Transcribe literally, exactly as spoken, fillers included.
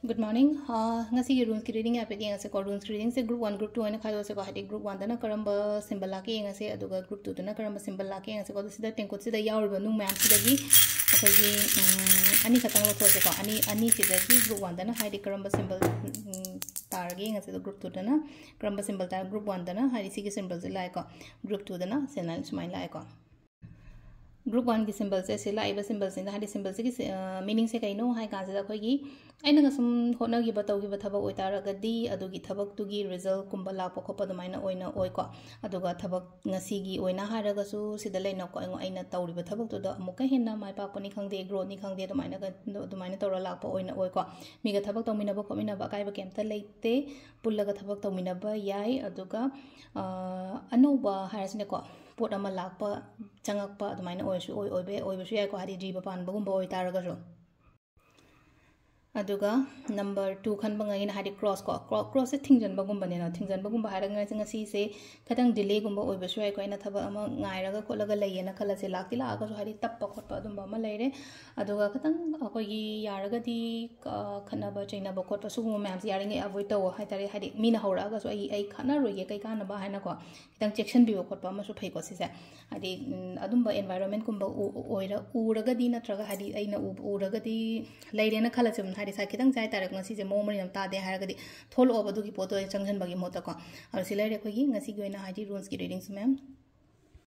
Good morning. ꯑꯥ, ꯉꯁꯤꯒꯤ runes ꯀꯤ reading ꯍꯥꯏꯐꯦꯠ ꯌꯦꯡꯉꯁꯦꯀꯣ꯫ Runes ꯀꯤ reading ꯁꯦ group one, group two ꯍꯥꯏꯅ ꯈꯥꯏꯗꯣꯛꯑꯁꯦꯀꯣ꯫ ꯍꯥꯏꯗꯤ group one ꯗꯅ ꯀꯔꯝꯕ symbol ꯂꯥꯛꯀꯦ ꯌꯦꯡꯉꯁꯦ, ꯑꯗꯨꯒ group two ꯗꯅ ꯀꯔꯝꯕ symbol ꯂꯥꯛꯀꯦ ꯌꯦꯡꯉꯁꯦꯀꯣ꯫ ꯑꯗꯣ ꯁꯤꯗ ꯇꯦꯡꯀꯣꯠꯁꯤꯗ ꯌꯥꯎꯔꯤꯕ ꯅꯨꯡ ꯃꯌꯥꯝꯁꯤꯗꯒꯤ ꯑꯩꯈꯣꯏꯒꯤ, ꯎꯝ, ꯑꯅꯤꯈꯛꯇꯪ ꯂꯧꯊꯣꯛꯑꯁꯦꯀꯣ꯫ ꯑꯅꯤ, ꯑꯅꯤꯁꯤꯗꯒꯤ group one ꯗꯅ ꯍꯥꯏꯗꯤ ꯀꯔꯝꯕ symbol, ꯎꯝ, ꯇꯥꯔꯒꯦ ꯌꯦꯡꯉꯁꯦ꯫ ꯑꯗꯣ group two ꯗꯅ ꯀꯔꯝꯕ symbol ꯇꯥꯔ-, group one ꯗꯅ ꯍꯥꯏꯗꯤ ꯁꯤꯒꯤ symbol ꯁꯦ ꯂꯥꯛꯑꯦꯀꯣ꯫ Group two ꯗꯅ ꯁꯤꯅ ꯁꯨꯃꯥꯏꯅ ꯂꯥꯛꯑꯦꯀꯣ꯫ Group one ꯒꯤ symbol ꯁꯦ, ꯁꯤ ꯂꯥꯛꯏꯕ symbol ꯁꯤꯡꯗ, ꯍꯥꯏꯗꯤ symbol ꯁꯤꯒꯤ ꯁꯤ-, ꯑ, meaning ꯁꯦ ꯀꯩꯅꯣ ꯍꯥꯏ ꯀꯥꯟꯁꯤꯗ, ꯑꯩꯈꯣꯏꯒꯤ ꯑꯩꯅꯒ ꯁꯨꯝ ꯍꯣꯠꯅꯈꯤꯕ, ꯇꯧꯈꯤꯕ ꯊꯕꯛ ꯑꯣꯏꯇꯥꯔꯒꯗꯤ, ꯑꯗꯨꯒꯤ ꯊꯕꯛꯇꯨꯒꯤ result ꯀꯨꯝꯕ ꯂꯥꯛꯄ ꯈꯣꯠꯄ ꯑꯗꯨꯃꯥꯏꯅ ꯑꯣꯏꯅ ꯑꯣꯏꯀꯣ꯫ ꯑꯗꯨꯒ ꯊꯕꯛ ꯉꯁꯤꯒꯤ ꯑꯣꯏꯅ ꯍꯥꯏꯔꯒꯁꯨ, ꯁꯤꯗ ꯂꯩꯅꯀꯣ, ꯑꯩꯉꯣꯟ-, ꯑꯩꯅ ꯇꯧꯔꯤꯕ ꯊꯕꯛꯇꯨꯗ ꯑꯃꯨꯛꯀ ꯍꯦꯟꯅ ꯃꯥꯏ ꯄꯥꯛꯄꯅꯤ ꯈꯪꯗꯦ, growth ꯅꯤ ꯈꯪꯗꯦ, ꯑꯗꯨꯃꯥꯏꯅꯒ, ꯑꯗꯨꯃꯥꯏꯅ ꯇꯧꯔ ꯂꯥꯛꯄ ꯑꯣꯏꯅ ꯑꯣꯏꯀꯣ꯫ ꯃꯤꯒ ꯊꯕꯛ ꯇꯧꯃꯤꯟꯅꯕ ꯈꯣꯠꯃꯤꯟꯅꯕ ꯑꯀꯥꯏꯕ ꯀꯩꯝꯇ ꯂꯩꯇꯦ, ꯄꯨꯜꯂꯒ ꯊꯕꯛ ꯇꯧꯃꯤꯟꯅꯕ ꯌꯥꯏ꯫ ꯑꯗꯨꯒ, ꯑ, ꯑꯅꯧꯕ ꯍꯥꯏꯔꯁꯤꯅꯦꯀꯣ, ꯄꯣꯠ ꯑꯃ ꯂꯥꯛꯄ, ꯆꯪꯉꯛꯄ ꯑꯗꯨꯃꯥꯏꯅ ꯑꯣꯏꯔꯁꯨ ꯑꯣꯏ-, ꯑꯣꯏꯕ, ꯑꯣꯏꯕꯁꯨ ꯌꯥꯏꯀꯣ, ꯍꯥꯏꯗꯤ ꯖꯤꯕ ꯄꯥꯟꯕꯒꯨꯝꯕ ꯑꯣꯏꯇꯥꯔꯒꯁꯨ꯫ ꯑꯗꯨꯒ number two ꯈꯟꯕ ꯉꯩꯅ ꯍꯥꯏꯗꯤ cross ꯀꯣ, cro-, cross ꯁꯦ ꯊꯤꯡꯖꯤꯟꯕꯒꯨꯝꯕꯅꯤꯅ, ꯊꯤꯡꯖꯤꯟꯕꯒꯨꯝꯕ ꯍꯥꯏꯔꯒ ꯉꯁꯤ, ꯉꯁꯤꯁꯦ ꯈꯤꯇꯪ delay ꯒꯨꯝꯕ ꯑꯣꯏꯕꯁꯨ ꯌꯥꯏꯀꯣ꯫ ꯑꯩꯅ ꯊꯕꯛ ꯑꯃ ꯉꯥꯏꯔꯒ ꯈꯣꯠꯂꯒ ꯂꯩꯌꯦꯅ ꯈꯜꯂꯁꯦ, ꯂꯥꯛꯇꯤ ꯂꯥꯛꯑꯒꯁꯨ ꯍꯥꯏꯗꯤ ꯇꯞꯄ ꯈꯣꯠꯄ ꯑꯗꯨꯝꯕ ꯑꯃ ꯂꯩꯔꯦ꯫ ꯑꯗꯨꯒ ꯈꯤꯇꯪ ꯑꯩꯈꯣꯏꯒꯤ ꯌꯥꯔꯒꯗꯤ, ꯑ, ꯈꯠꯅꯕ ꯆꯩꯅꯕ ꯈꯣꯠꯄ ꯁꯤꯒꯨꯝꯕ ꯃꯌꯥꯝꯁꯦ ꯌꯥꯔꯤꯉꯩ avoid ꯇꯧꯋꯣ ꯍꯥꯏꯇꯥꯔꯦ꯫ ꯍꯥꯏꯗꯤ ꯃꯤꯅ ꯍꯧꯔꯛꯑꯒꯁꯨ ꯑꯩ, ꯑꯩ ꯈꯠꯅꯔꯣꯏꯒꯦ, ꯀꯩ ꯀꯥꯟꯅꯕ ꯍꯥꯏꯅꯀꯣ, ꯈꯤꯇꯪ ꯆꯦꯛꯁꯤꯟꯕꯤꯕ ꯈꯣꯠꯄ ꯑꯃꯁꯨ ꯐꯩꯀꯣ ꯁꯤꯁꯦ꯫ ꯍꯥꯏꯗꯤ, ꯎꯝ, ꯑꯗꯨꯝꯕ environment ꯀꯨꯝꯕ ꯎ-, ꯎ-, ꯑꯣꯏꯔ-, ꯎꯔꯒꯗꯤ, ꯅꯠꯇ꯭ꯔꯒ ꯍꯥꯏꯗꯤ ꯑꯩꯅ ꯎꯕ, ꯎꯔꯒꯗꯤ ꯂꯩꯔꯦꯅ ꯈꯜꯂꯁꯦ, ꯎꯝ, ꯍꯥꯏꯗꯤ ꯁꯥꯏ ꯈꯤꯇꯪ ꯆꯥꯏ ꯇꯥꯔꯦ, ꯉꯁꯤꯁꯦ ꯃꯑꯣꯡ ꯃꯔꯤꯟ ꯑꯃ ꯇꯥꯗꯦ ꯍꯥꯏꯔꯒꯗꯤ ꯊꯣꯛꯂꯛꯑꯣꯕ ꯑꯗꯨꯒꯤ ꯄꯣꯠꯇꯣ ꯑꯣꯏꯅ ꯆꯪꯁꯤꯟꯕꯒꯤ ꯃꯍꯨꯠꯇꯀꯣ꯫ ꯑꯗꯣ ꯁꯤ ꯂꯩꯔꯦ ꯑꯩꯈꯣꯏꯒꯤ ꯉꯁꯤꯒꯤ ꯑꯣꯏꯅ ꯍꯥꯏꯗꯤ runes ꯀꯤ reading ꯁꯨ, ma'am꯫